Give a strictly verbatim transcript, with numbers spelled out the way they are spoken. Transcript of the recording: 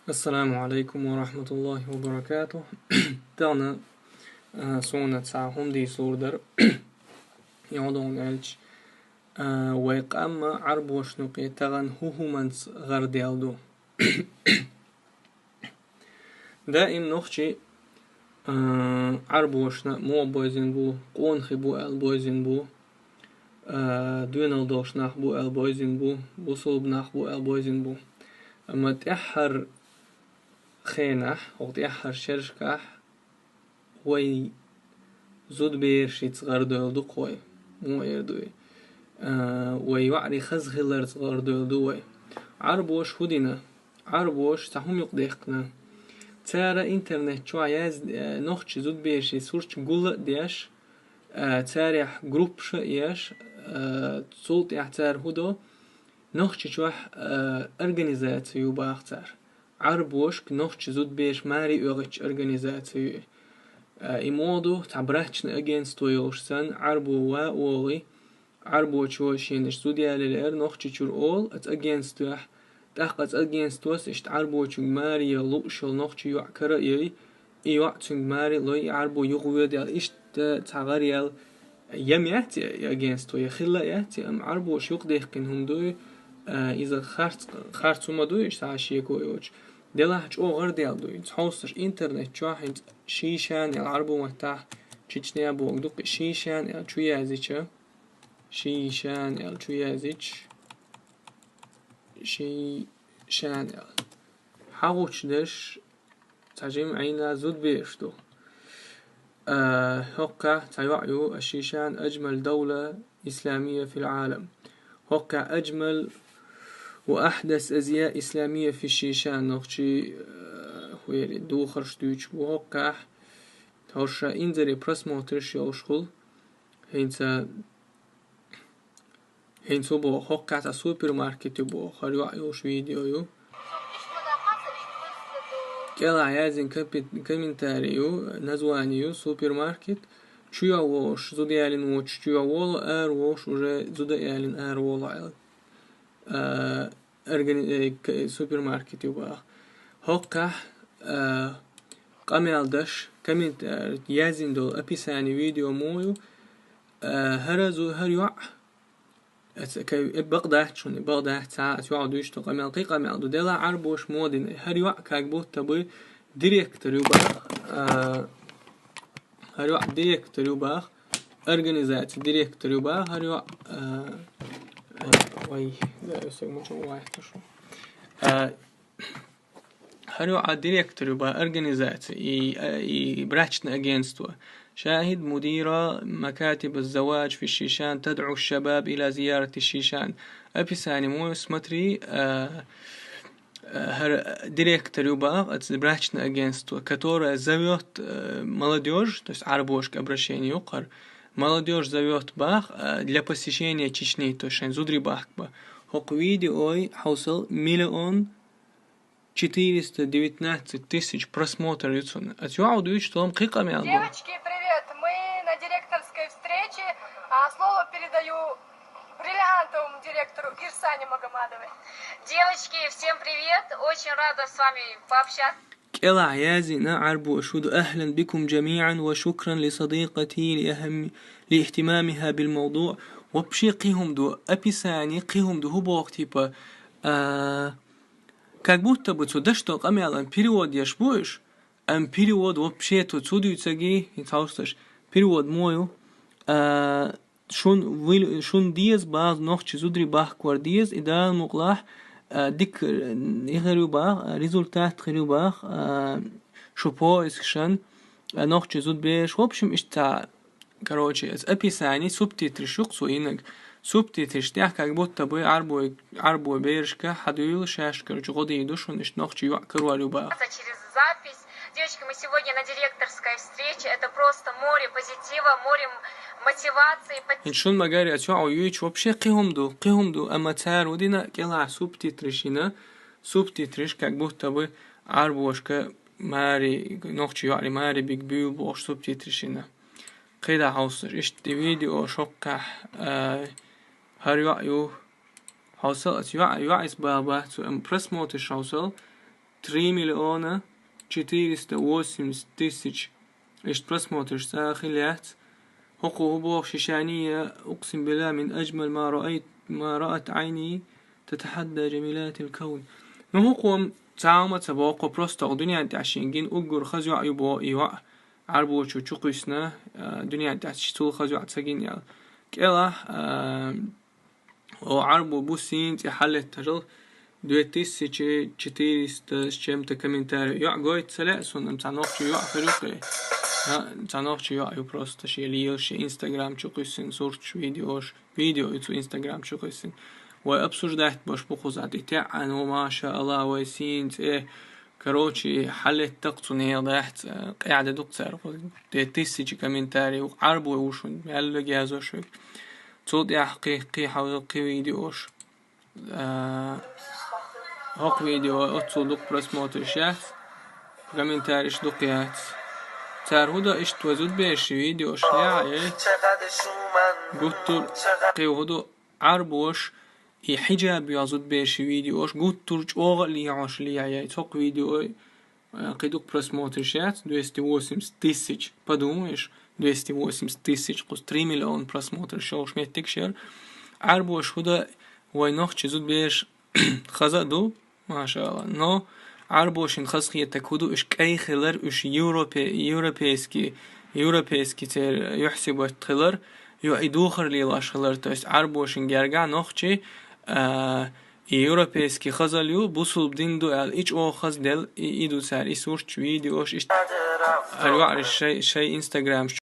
Ассаламу алейкум ва рахматуллахи ва баракатух. Тахана, а, суна цхьа хӀума дийцалур дара. Йодон элч, а, вай къамма Ӏарбошна юкъе тахана хӀу хӀуманца гӀардаьл ду. Даим нохчий, а, Ӏарбошна мо бовзина бу, къонахий бу аьлла бовзина бу, а, доьналла долуш нах бу аьлла бовзина бу, бусалба нах бу аьлла бовзина бу. Амма тӀаьххьара хенахь, хӀокху тӀаьххьара шерашкахь вай зудаберашца гӀардойла ду-кх вай, мо эр ду и. А, вай йоӀарий хаза хиларца гӀардойла ду вай. Ӏарбоша хӀу дина? Ӏарбоша цхьа хӀума юкъадаьккхина. Цара интернет чохь яз-, э, нохчий зудаберашийн сурташ гул а деш, а, царех группаш а еш, а, цул тӀаьхьа цара хӀу до, Нохчийчохь, а, организаци ю баха цара. Ӏарбошка нохчий зудабераш маре оьгӀучу организаци ю и. А, и мо ду, цхьа брачный агентство йолуш санна, Ӏарбо ван а волий, Ӏарбочо шена иштта зуда ялийла аьлла Нохчийчуьра олу оцу агентствехь. ТӀаккха оцу агентствос иштта Ӏарбочуьнга маре лууш йолу нохчий йоӀ кара а йой, и йоӀ цуьнга маре а лой, и Ӏарбо юхавоьду аьлла, иштта цхьа гӀараяьлла. Я ма яц и агентство, я хилла а яц и, амма Ӏарбоша юкъадаьккхина хӀума ду и, а, иза харц, харц хӀума ду и, иштта цхьа шеко йоцуш. Делахь чӀогӀа гӀардаьлла ду и. Хьовсалаш, интернет чохь хӀинца Шишан аьлла, Ӏарбойн маттахь Чечня бохург ду-кх и, Шишан аьлла чу яздича, Шишан аьлла чу яздича, Шишан аьлла. Хьагучудеш цхьа жима Ӏийна зудабераш ду. А, хӀокхахь цхьа йоӀ ю, Аш-Шишан ажмал давла исламия фил Ӏалам. ХӀокхахь ажмал ва ахьдас азъя исламия фи Шишан, нохчий, а, хӀуъа духарш дуьйцуш бу хӀокхахь. ХӀорш инзаре просмотраш йолуш хуьлу. ХӀинца ХӀинца хӀу боху, хӀокху цхьа супермаркет ю боху, хӀара йоӀ йолуш видео ю. КӀелахь яздина компи-, комментарий ю, название ю, супермаркет. Чу йо волуш, зуда ялийна воцуш чу йо волу, ара волуш уже зуда ялийна ара волу аьлла. А, органи-, э, к-, супермаркет ю боху. ХӀокхахь, а, къамел деш, коммент-, а, яздина долу описание видео муха ю, а, хӀара зу-, хӀара йоӀ, Эца кай-, э, бакъ дац шуна, бакъ дац, цхьа аса йоӀ дуьйцу тхо къамел, кхин къамел ду. Делахь Ӏарбоша мо дина, хӀара йоӀ как будто бы директор ю бах, а, хӀара йоӀ директор ю бах, организаци директор ю бах, хӀара йоӀ, а, ой, ой, да, я сегодня очень лайк нашёл. А, ХӀара йоӀ директор ю бах организаци и, и брачное агентство. شاهد مدير مكاتب الزواج في الشيشان تدعو الشباب إلى زيارة الشيشان. Описание мой, смотри, а, а, хӀара директор ю бах, это брачное агентство, которое зовёт, э, молодёжь, то есть Ӏарбошка обращение ю кхара. Молодёжь зовёт бах, а, для посещения Чечни, то есть шайн зударий бахка ба. ХӀокху видеой хьовсал миллион четыреста девятнадцать тысяч просмотр ю цунна. Ас йоӀ дуьйцу тхо-м кхин къамел бу. Девочки, привет! Мы на директорской встрече. А, слово передаю бриллиантовому директору Ирсане Магомадовой. Девочки, всем привет! Очень рада с вами пообщаться. КӀелахь яздина Ӏарбоша хӀу ду: أهلا بكم جميعا وشكرا لصديقتي لأهم-، لاهتمامها بالموضوع. Вообще кхин хӀума ду, описание кхин хӀума ду, хӀу боху типа, а, Как будто бы цу дашто къамелан перевод еш бу уьш, амма перевод вообще-то цу дуьйцаги, хӀинца хьовсалаш, перевод мо ю, а, шун вил-, шун деза бах нохчи зударий бахкор деза, и Дала мукъалахь, а, дика, э, и хир ю бах, а, результат хир ю бах, а, шу поискашан, а, нохчи зудбераш, в общем, иштта Короче, эс описание, субтитраш ю-кх цо йинарг. Субтитраш тӀехь как будто бы Ӏарбой, Ӏарбой берашка хьадуьйла шаьш, короче, гӀо дийр ду шуна, иштта нохчи йоӀ карор ю бах. Через запись. Девочки, мы сегодня на директорской встрече. Это просто море позитива, море м-, мотивации. ХӀинца шуна ма-гарра, ас йоӀ юьйцу вообще кхин хӀума ду, кхин хӀума ду, амма цара хӀу дина, кӀелахь субтитраш йина, субтитраш как будто бы Ӏарбошка маре, нохчи йоӀарий маре биг буьйлу бохуш субтитраш йина. КхидӀа хьовсалаш, иштта и видео шоккхахь, а, хӀара йоӀ ю. Хьовсал, ас йоӀ, йоӀ иза баха бац, амма просмотраш хьовсал, три миллиона четыреста восемьдесят тысяч иштта просмотраш цӀа хилла яц. ХӀокхо хӀу боху шишания: «أقسم بالله من أجمل ما رأيت، ما رأت عيني تتحدى جميلات الكون». Ну, хӀокхо-м цхьа хӀума ца боху, просто хӀокху дуьнен тӀехь шен гина уггар хаза йоӀ ю боху и йоӀ. Ӏарбочо чу кхуьссина, а, дуьнен тӀехь ши цул хаза йоӀ ца гина аьлла. КӀелахь, а, о, Ӏарбо бу сийна цӀе хьаллеттарал две тысячи четыреста с чем-то комментарий. ЙоӀ гойту ца лаьа суна, цхьа нохчи йоӀ хир ю кхе. А, цхьа нохчи йоӀ ю, просто шен лела, шен Instagram чу кхуьссина сурташ, видеош, видео ю цу Instagram чу кхуьссина. Вай обсуждать беш бу кхузахь, и теӀана, о, маша Аллах, вай сийна цӀе. Короче, хьаллетта-кх цу нехан дахьца, къаьхьа де ду-кх цара кхуза. Две тысячи комментарий, Ӏарбой ву шуна, мел вега язо шуьга. Цул тӀаьхьа кхин, кхин хьовзал кхин видеош. А, хӀокху видео оццул дукха просмотраш яц, комментариш дукха яц. Цара хӀу до иштта вай зудбераш видеош лаьа, эй? Гуттар кхин хӀу до Ӏарбош и хьиджаб йоьлла зудбераш видеош гуттар чӀогӀа а лехьош лаьа, эй? Цхьа видео, э, кхин дукха просмотраш яц, двести восемьдесят тысяч. Подумаешь, двести восемьдесят тысяч, кхуза три миллиона просмотраш йолуш меттигаш яра. Ӏарбош хӀу до вай нохчи зудбераш хаза а ду, маша Аллах. Но Ӏарбошна хазахетарг хӀу ду, уьш кӀай хилар, уьш европе-, европейский, европейский церан юьхь-сибат хилар, ю и духар лелош хилар, то есть Ӏарбошна гергахь нохчий, а, и европейский хазалла ю, бусулба дин ду аьлла, и чӀогӀа хазделла, и, и ду цара, и сурташ, видеош, иштта. Ара йоӀараш шай, шай Instagram